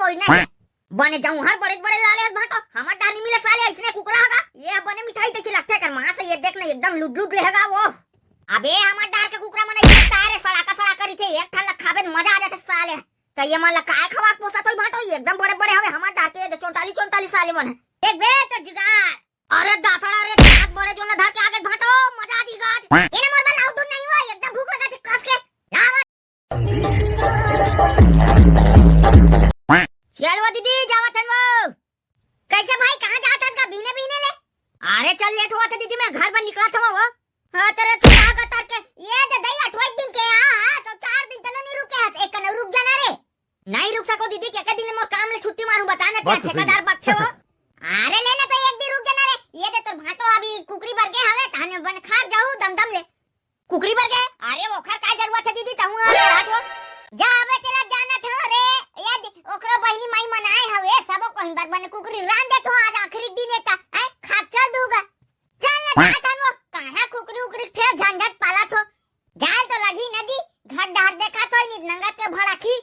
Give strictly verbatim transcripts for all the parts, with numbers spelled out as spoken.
कोई नहीं। बने जौहर बड़े बड़े लाले हस भांटो, हमर डार नी मिले साले, अइसने कुकरा हगा। ये बने मिठाई तइसे लगथे कर मांस, ये देख ना एकदम लुट लुट ले हगा वो। अबे हमर डार के कुकरा मन अइसे तारे सड़ाका सड़ाका रहिथे, एक ठन ला खाबे न मजा आ जाथे साले। त ये मन ला काय खवा के पोसत होई भांटो, ये एकदम बड़े बड़े हवे हमर डार के, ये दे चोंटाली चोंटाली साले मन। देख बे त जुगाड़। अरे दासड़ा रे, हाथ बड़े जोन ला धर के आगे भांटो, मजा आ जी गाज। एने मोर बल आउट नहीं हुआ, एकदम भूख लगा थी कस के। लावा। चल वो दीदी, जावत हन वो। कैसे भाई, कहाँ जात हन का बिहने बिहने ले? अरे चल, लेट होवत हे दीदी, मैं घर बर निकलत हवं वो। हाँ, तेरे चुरा का तर के, ये दे दई अठवाईस दिन के, हाँ, हाँ, तो चार दिन तलो नहीं रुके हस, एक कने रुक जाना रे। नहीं रुक सको दीदी, के, के दिन ले मोर काम ले छुट्टी मारूं, बता ना, बात तो सही है। ठेकेदार बकथे वो। अरे ले ना तो एक दिन रुक जाना रे, ये दे तोर भांटो अभी कुकरी बर गे हवे, तहने बन खा जाऊ दम दम ले। कुकरी बर गे? अरे ओखर का जरूरत हे दीदी, तहूं आ रहत हो। जा अबे तेला जानत हो रे, ये दे, ओकरो बहिनी माई मन आए हवे, सबो कोई बर बने कुकरी रांध देत हो, आज आखिरी दिन हे त, हैं, खा चल दूगा। चल ना हाँ। जात हन वो, कहाँ कुकरी उकरी फेर झंझट पालत हो। जाए तो लगही न जी, घर डहर देखत होई, नित नंगत के भड़की।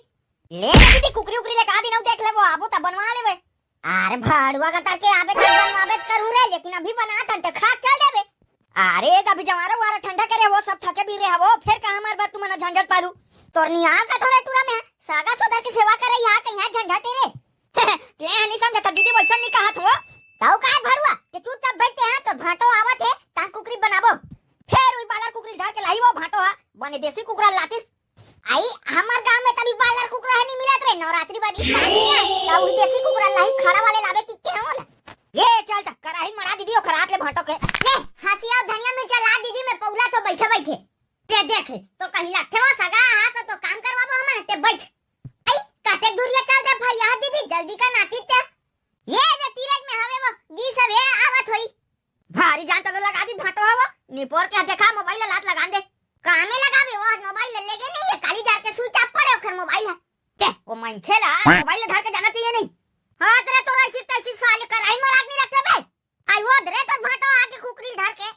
ले ना दीदी, कुकरी उकरी ले का दिन अउ देख लेबो, आबो त बनवा लेबे। अरे भड़ुआ का तर के आबे त बनवाबे त करू रे, लेकिन अभी बनात हन त खा चल देबे। अरे त अभी जवारा वारा ठंडा करे हो, सब थके भी रे हवो, फेर कहाँ मार बर तुमन झंझट पालू। तोर नियार का थोड़ा टूरा में सागा सोदर के सेवा करे, यहाँ कहीं झंझट हे रे। ते ह नहीं समझत दीदी, वैसन नहीं कहत हो। ताऊ काय भड़ुआ, ते चुपचाप बैठ के, हाँ, तो भांटो आवत हे, तान कुकरी बनाबो। फेर वही बालर कुकरी धर के लाही वो भांटो हा, बने देसी कुकरा लातिस। आई, हमर गांव में तभी बालर कुकरा ह नहीं मिलत रे, नवरात्रि बाद स्टार्ट नहीं है, तो वही देसी कुकरा लाही खड़ा वाले लावे टिक के हम बोला। ये चल त कराही मड़ा दीदी, ओखर हाथ ले भांटो के। ले, हंसिया धनिया मिर्चा ला दीदी, मैं पौला तो बैठे बैठे। ते देख, तो कहीं लगथे वो सगा, हाँ, तो, तो काम करवाबो हमन, ते बैठ। आई, कतेक दूरिया चल दे भाई, यहाँ दीदी, जल्दी का नाती ते। ये जे तीरज में हवे वो, जी सब ये आवत होई। भारी जान तो लगा दी भांटो हवो, निपोर के देखा मोबाइल ला लात लगान दे। कामे लगाबे, वो मोबाइल ले लेगे नहीं, ये काली जार के स्विच ऑफ पड़े ओखर मोबाइल है। के, वो माइन खेला, मोबाइल धर के जाना चाहिए नहीं। हाँ, तेरे तोरा इसी तैसी साले कराही मराक नहीं रखते बे। आई वो दरे तोर भांटो आके कुकरी धर के।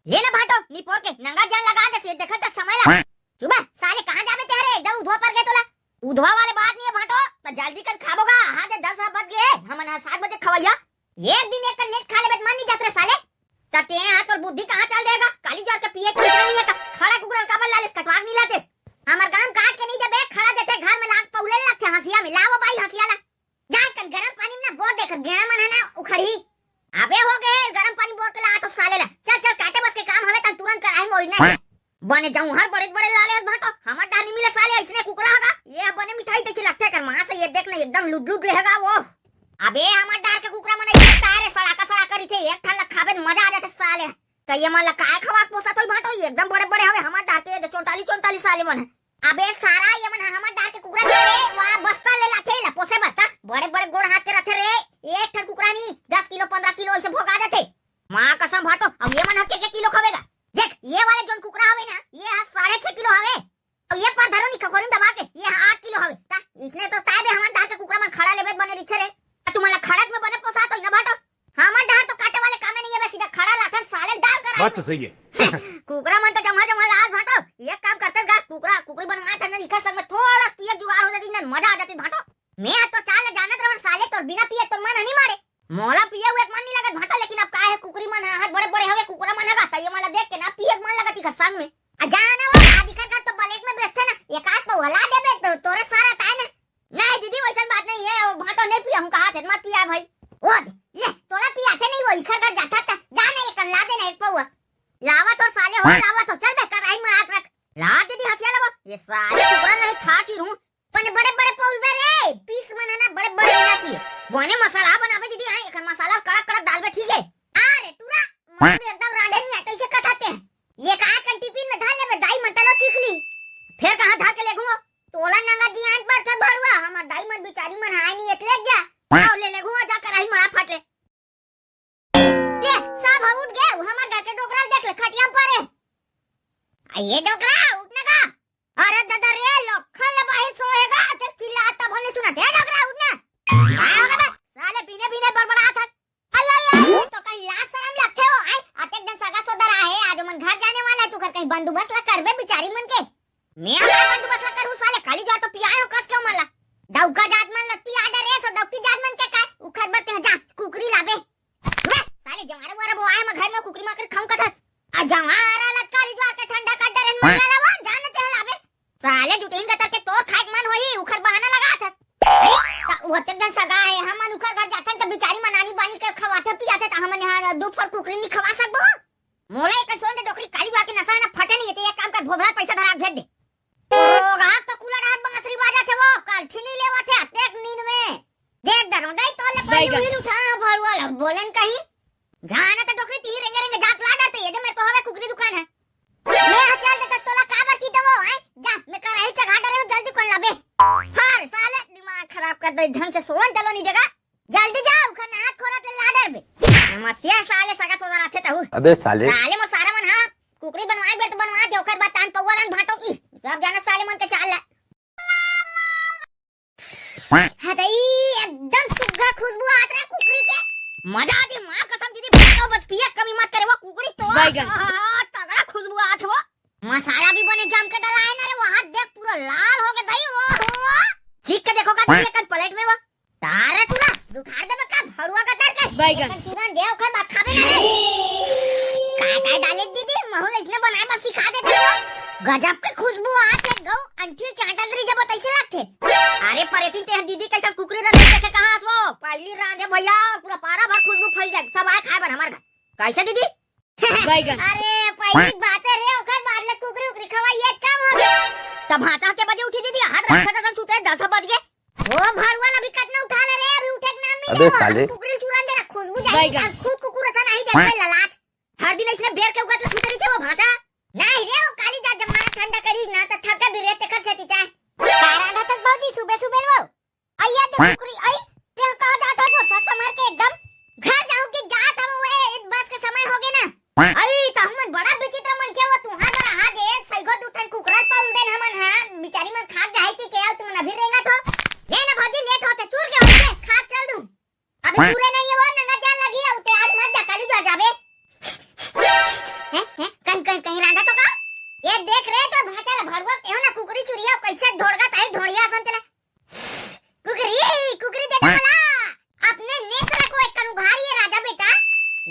ले ना भांटो, निपोर के, नंगा जान लगा दे से, देखत त समय ला। सुबह, साले कहाँ जाबे तेरे, एकदम उधवा पर गए तोला। उधवा वाले बात नहीं है भांटो, त जल्दी कर खाबोगा, हाँ दे दस बज गए, हमन सात बजे खवैया। एक दिन एक लेट खा लेबे त मन नहीं जात रे साले। त ते यहाँ तोर बुद्धि कहाँ चल देगा, काली जार के पिए के उतरा नहीं है का, खड़ा कुकरा काबर लालिस कटवार नहीं लातिस। हमर गांव काट के नहीं देबे, खड़ा देथे घर में लाग पौले लगथे हंसिया में, लावो बाई हंसिया ला। जाए कन गरम पानी में ना बोर देख, गेड़ा मन है ना उखड़ी। अबे हो गए, गरम पानी बोर के ला तो साले ला। चल, चल, काटे बस के काम हवे, तन तुरंत कराही में ओढ़ना है। बने जाऊं हर बड़े बड़े लाले हस भांटो, हमर डार नी मिले साले, अइसने कुकरा हगा। ये बने मिठाई तइसे लगथे कर मांस, ये देख ना एकदम लुट लुट ले हगा वो। अबे हमर डार के कुकरा मन अइसे तारे सड़ाका सड़ाका रहिथे, एक ठन ला खाबे न मजा आ जाथे साले। त ये मन ला काय खवा के पोसत होई भांटो, ये एकदम बड़े बड़े हवे हमर डार के, ये दे चोंटाली चोंटाली साले मन। अबे सारा ये मन ह हमर डार के कुकरा दे रे, वाह बस्ता ले लाथे ला पोसे बस्ता, बड़े बड़े गोड़ हाथ के रथे रे, एक ठन कुकरा नी दस किलो पन्द्रह किलो ऐसे भोगा देथे। माँ कसम भांटो, अब ये मन ह के, के किलो खवेगा? देख ये वाले जोन कुकरा हवे ना, ये ह साढ़े छह किलो हवे, अब ये पर धरो नी खखोरी दबा के, ये ह आठ किलो हवे। ता इसने तो ताय बे हमर डार के कुकरा मन खड़ा लेबे बने रिथे रे। तुमन ला खड़ा में बने पोसात होई ना भांटो, हमर डार तो काटे वाले कामे नहीं है, बस सीधा खड़ा लाथन साले डाल कर बात तो सही है। कुकरा मन तो जम्हा जम्हा लाज भांटो, एक काम करते गा, कुकरा कुकरी बनवा था ना, इखर संग में थोड़ा पिए जुगाड़ हो जाती ना, मजा आ जाती भांटो। मैं तो चाल ले जानत रहन साले, तोर बिना पिए तोर मन नहीं मारे। मोला पिए हुए मन नहीं लगत भांटो, लेकिन अब का है कुकरी मन हाथ बड़े बड़े हवे, कुकरा मन हगा, त ये मन ला देख के ना पिए मन लगत इखर संग में। आ जाना वो आदि का तो ब्लैक में बेचते ना, एक आध पौवा ला देबे तो तोरे सारा ताय ना। नहीं दीदी, वैसन बात नहीं है, वो भांटो नहीं पिया, हम कहा थे मत पिया भाई। वो दे, ले, तोला पिया थे नहीं, वो इखर घर जाता था, जा ना एक ला देना एक पौवा। लावा तो साले हो, हाँ। लावा तो, चल बे, कराही में हाथ रख। ला दीदी हंसिया लावा, ये साले कुकरा नहीं खा की रहूं। पने बड़े बड़े पौल बे रे, पीस मन है ना, बड़े बड़े होना चाहिए। बने मसाला बनाबे दीदी, हाँ, एक मसाला कड़क कड़क डालबे, ठीक है? अरे टूरा, मन में एकदम रांधे नहीं है, कैसे कथाते हैं? ये कहा कन टिफिन में धर लेबे, दाई मन तलो चीख ली। फिर कहाँ धर के लेगू? तोला नंगा जियान पर थे भड़ुआ, हमर दाई मन बिचारी मन हाय नहीं एतले जा। आओ ले लेगू, जा कराही मड़ा फट ले। ले, सब ह उठ गए, हमर घर के डोकरा देख ले, खटिया पर है। आ, ये डोकरा, उठ ना का? अरे दादा रे, लखन ले बाहिर सोएगा, ते चिल्ला तब होने सुना, दे डोकरा, उठ ना। काय होगा बे? साले बिने बिने बड़बड़ात हस। अल्लाह, अल्लाह, ये तो कहीं लाज शरम लगथे हो, आई, आ ओतेक जन सगा हे, हमन उखर घर जाथन त बिचारी मन आनी बानी के खवाथे पियाथे, त हमन यहाँ दू फोर कुकरी नी खवा सकबो? मोला एक सोन दे डोकरी, काली जाके नसा ना फटे नहीं, ते एक काम कर, भोभला पैसा धरा भेज दे। ओ, रात तो कूला डाल बांसुरी बाजा थे वो, कल ठीक नहीं लेवा थे, अतेक नींद में। देख दरो, दई तोले पानी बैगन। उहिल उठा, भरुआ ला बोलन कहीं। जाना तो डोकरी, तिही रेंगे रेंगे जात ला डरते, ये दे मेरे को हवे कुकरी दुकान है। मैं चल दे तो तोला काबर की दवो, हैं? जा, मैं कराही चढ़ा डरे हूँ, जल्दी कर लाबे। हर साले दिमाग खराब कर दे, ढंग से सोन दलो नहीं देगा। जल्दी जा, उखर नहात खोरत ले ला डरबे। नमस्या साले सगा सोदर आथे तहु। अबे साले। साले मो सारा मन हा, कुकरी बनवाए बेर तो बनवा दे, ओकर बाद तान पौवा लन भाटो की। सब जाना साले मन के चाल ला। हदई, एकदम सुग्घर खुशबू आत रहे कुकरी के। मजा आ जी, माँ कसम दीदी, बताओ बस पिया कमी मत करे, वो कुकरी तो बैगन। आहा, तगड़ा खुशबू आत वो। मसाला भी बने जम के डला है ना रे, वहाँ देख पूरा लाल हो गए दई वो, वो। चीख के देखो का दीदी, एक प्लेट में वो। तारे तू ना, जुठार देबे का भरुआ का तर के। बैगन। एकर चूरन दे, ओकर बाद खाबे ना रे। काय काय डाले दीदी, महू ल इसने बनाए बर सिखा देते हो। गजब के खुशबू आत हे गऊ, अंठी चाटल रही जब तैसे लगथे। अरे परेतिन, ते दीदी कैसन कुकरी रंधे देखे कहाँ हस वो? पहली रांधे भैया, पूरा पारा भर खुशबू फैल जाए, सब आए खाए बर हमार घर। कैसे दीदी? बैगन। अरे पहली बात रे, ओकर बाद ले कुकरी उकरी खवाई ये काम हो गया। तब भांचा के बजे उठी दीदी, हाथ रखा कसम सुते दस बज गए। वो भरुआ ला भी कतना उठा ले रे, अभी उठे के नाम नहीं अबे ले। साले। कुकरी चूरन दे ना, खुशबू जाएगी, बैगन। अब खुद कुकुर ऐसा नहीं देख पे ललाट। हर दिन इसने बेर के उगत सुते रही थे वो भांचा। नहीं रे, वो काली जा जमाना ठंडा करी ना, तो थके भी रे, तेखर से तीता। तारा ना तक बाबूजी सुबह सुबह वो। अइया दे कुकरी, अई, ते कहाँ जात हस वो सस मार के एकदम? घर जाऊं कि जात हम वो बस के समय हो गए ना। अई, त हमन बड़ा विचित्र मनखे हो, तुहां जरा हा दे, सैगो दू ठन कुकरा पाल देन हमन हा, बिचारी मन खात जाए कि के, तुमन अभी रेंगत हो। ले ना भौजी, लेट होते, चूर के होते, खा चल दू। अभी हाँ। चूरे नहीं है वो, नंगा जान लगी है, उते आज मत जा, काली जा जाबे। हैं, हैं, कहीं, कहीं, कहीं रांधा तो का? ये देख रे, तो भांचा ला भरुआ के हो ना कुकरी चुरिया, कैसे ढोड़गा ताई ढोड़िया सन तेला। कुकरी, कुकरी दे दे मला। अपने नेत्र को एक कन उघारिए राजा बेटा।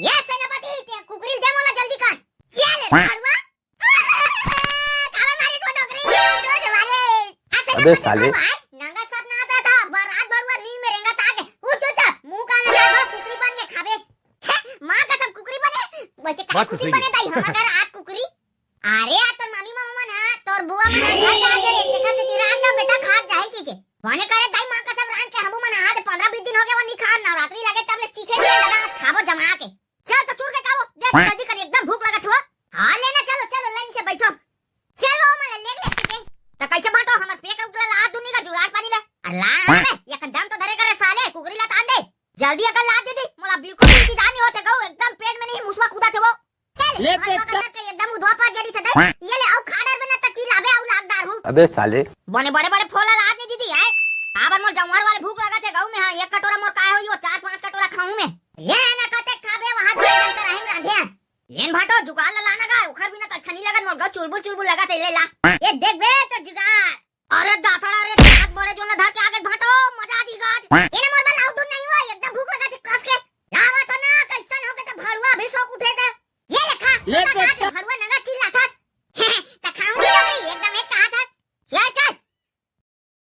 ये सेनापति, ते कुकरी दे मोला जल्दी कन। ये ले भरुआ। काबर मारे को डोकरी, डोकरी मारे। आ अबे सेनापति साले। भाई, नंगा सब ना आता था, बरात भरुआ नींद में रेंगा ताके। उठ, उठ, उठ, मुंह का लगा दो, कुकरी बन के खाबे। हैं? माँ कसम कुकरी बने? वैसे का बात तो कुकरी सही बने है। दाई, हम अगर आज कुकरी? अरे यार, तोर मामी मामा मन हा, तोर बुआ मन हा, घर जाके रे, देखा से चिराग जा बेटा, खात जाए की के। बने करे दाई माँ कसम रांध के, हमू मन हा, ते पंद्रह बीस दिन हो गए, वो नहीं खा, नवरात्रि लगे, तब ले चीखे दिए, दादा, आज खाबो जमा के। चल तो चूर के खाओ, देख हाँ। जल्दी कर, एकदम भूख लगत हो। हाँ, लेना, चलो, चलो, लाइन से बैठो। चल वो मन ले ले, ठीक है। तो कैसे बांटो, हमर पेट उगला ला, दुनी का जुगाड़ पानी ले। अल्लाह, अरे, ये कंडम तो धरे करे साले, कुकरी ला तान दे। जल्दी अगर ला दीदी, मोला बिल्कुल इंतजार नहीं होते, गऊ, एकदम पेट में नहीं, मुसवा कूदा थे वो। ले ले, भरुआ बेटा। कतर के एकदम उधवा पर जरी थे दे। ये ले, आउ खा डर बना त चिल्लाबे, आउ लाग डार हूँ। अबे साले। बने बड़े बड़े फोला लाद नहीं दीदी, है? काबर मोर जमवार वाले भूख लगा थे गाँव में, हाँ, एक कटोरा मोर काय होई, वो चार पांच कटोरा खाऊं मैं। ये है ना कहते खाबे, वहाँ पे जंतर रहीम रांधे। लेन भाटो, जुगाड़ ला लाना गा, उखर बिना त अच्छा नहीं लगत मोर, गऊ चुलबुल चुलबुल लगा थे, ले ला। ये देख बे, तो जुगाड़। अरे दासड़ा रे, हाथ बड़े जो ना धर के आगे भाटो, मजा आ जी गाज। ये ना मोर बल आउट नहीं हुआ, एकदम भूख लगा थी कस के। लावा तो ना, कैसन हो के तो भरुआ भी शौक उठे दे। ये ले खा, ले ना खा के बेटा। भरुआ नंगा चिल्ला था। त खाऊं नहीं डोकरी, एकदम एक कहा था। चल, चल।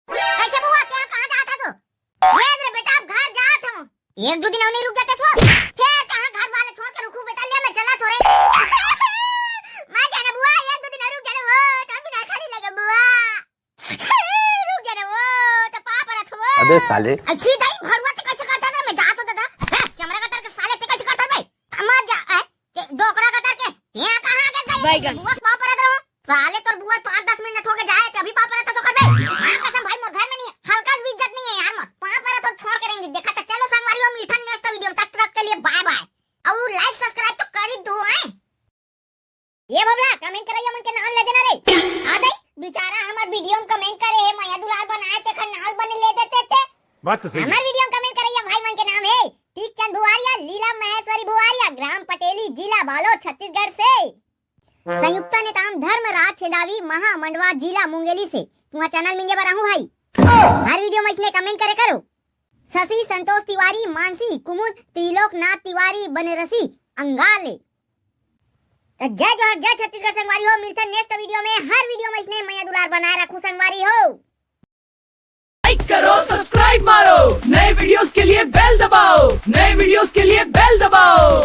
कैसे बुआ, क्या कहाँ जात हस? ये रे बेटा, अब घर जात हूँ। एक दो दिन और नहीं रुक जाते तो? फिर कहाँ घर वाले छोड़ के रुकू बेटा, ले मैं चला थोड़े। मैं जाना बुआ, एक दो दिन और रुक जाना वो, तब भी ना खाली लगे बुआ। रुक जाना वो, तो पाप रथ वो। अबे साले। अच्छी दाई भरुआ ते कैसे करता था, मैं जात हूँ दादा। हैं, चमरा कतर के साले ते कैसे करता भाई? मर जा, ए, के, डोकरा कतर के, यहाँ कहाँ के गई? बैगन। बुआ पाँव परत रहो। साले तोर बुआ पाँच दस मिनट हो के जाए, ते अभी पाँव परत तो करबे। माँ कसम भाई, मोर घर में नहीं है, हल्का भी इज्जत नहीं है यार, मोर पाँव परत तो छोड़ के रहेंगे। देखा तो चलो संगवारी हो, मिलथन नेक्स्ट वीडियो, तब तक के लिए बाय बाय। और लाइक सब्सक्राइब तो कर ही दो, हैं? ये बबला, कमेंट करैया मन के नाम ले देना रे। आ दई, बेचारा हमर वीडियो में कमेंट करे हे, मया दुलार बनाए, तेखर नाम बने ले देते ते। बात तो सही है। हमर वीडियो में कमेंट करैया भाई मन के नाम हे टीकचंद भुआरिया, लीला महेश्वरी भुआरिया, ग्राम पटेली, जिला बालोद, छत्तीसगढ़ से। संयुक्ता नेताम, धर्मराज छेदावी, महा मंडवा, जिला मुंगेली से। तुम्हारा चैनल मिंगे बर आहूं भाई। हर वीडियो में इसने कमेंट करे करो। शशि संतोष तिवारी, मानसी, कुमुद, त्रिलोकनाथ तिवारी, बनरसी, अंगाले। त जय जोहार, जय छत्तीसगढ़ संगवारी हो, मिलथन नेक्स्ट वीडियो में। हर वीडियो में इसने मया दुलार बनाए रखू संगवारी हो। लाइक करो, सब्सक्राइब मारो, नए वीडियोस के लिए बेल दबाओ, नए वीडियोस के लिए बेल दबाओ।